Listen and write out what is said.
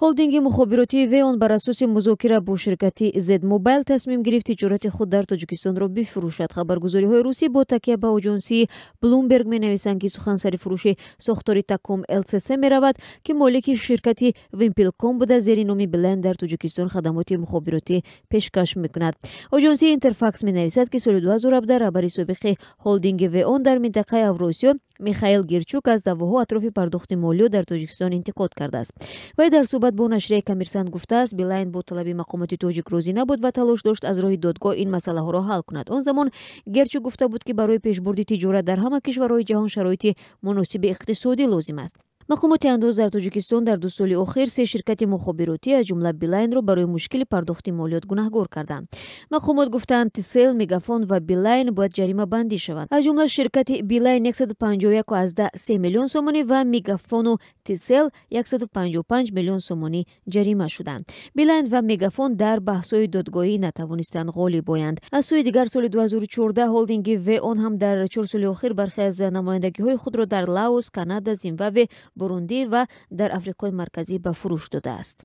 Холдинги мухобиротии Веон бар асоси музокира бо ширкати Z-Mobile тасмим гирифт тиҷорати худ дар Тоҷикистонро бифурӯшад. Хабаргузориҳои русӣ бо такя ба оҷонсии Блумберг менависанд, ки сухан сари фурӯши сохтори Таком ЛСС меравад, ки молики ширкати Вимпелком буда, зери номи Билайн дар Тоҷикистон хадамоти мухобиротӣ пешкаш мекунад. Оҷонсии Интерфакс менависад, ки соли 2017 раҳбари собиқи холдинги Веон дар минтақаи Авросиё Михаил Гирчук аз даъвоҳо атрофи пардохти молиёт дар Тоҷикистон интиқод кардааст. Вай дар суҳбат бо нашрияи Коммерсант гуфтааст, Билайн бо талаби мақомоти тоҷик розӣ набуд ва талош дошт аз роҳи додгоҳ ин масъалаҳоро ҳал кунад. Он замон Герчук гуфта буд, ки барои пешбурди тиҷорат дар ҳама кишварҳои ҷаҳон шароити муносиби иқтисодӣ лозим аст. Мақомоти андоз дар Тоҷикистон дар 2 соли охир се ширкати мухобиротӣ, аз ҷумла Билайнро, барои мушкили пардохти молиёт гунаҳгор карданд. Мақомот гуфтаанд, Тисел, Мегафон ва Билайн бояд ҷаримабандӣ шаванд. Аз ҷумла ширкати Билайн 151,3 миллион сомонӣ ва Мегафону Тисел 155 миллион сомонӣ ҷарима шуданд. Билайн ва Мегафон дар баҳсҳои додгоҳӣ натавонистанд ғолиб оянд. Аз сӯи дигар, соли 2014 холдинги Веон ҳам дар 4 соли охир бархе аз намояндагиҳои худро дар Лаос, Канада, Зимбабве, Бурундӣ ва дар Африқои Марказӣ ба фурӯш додааст.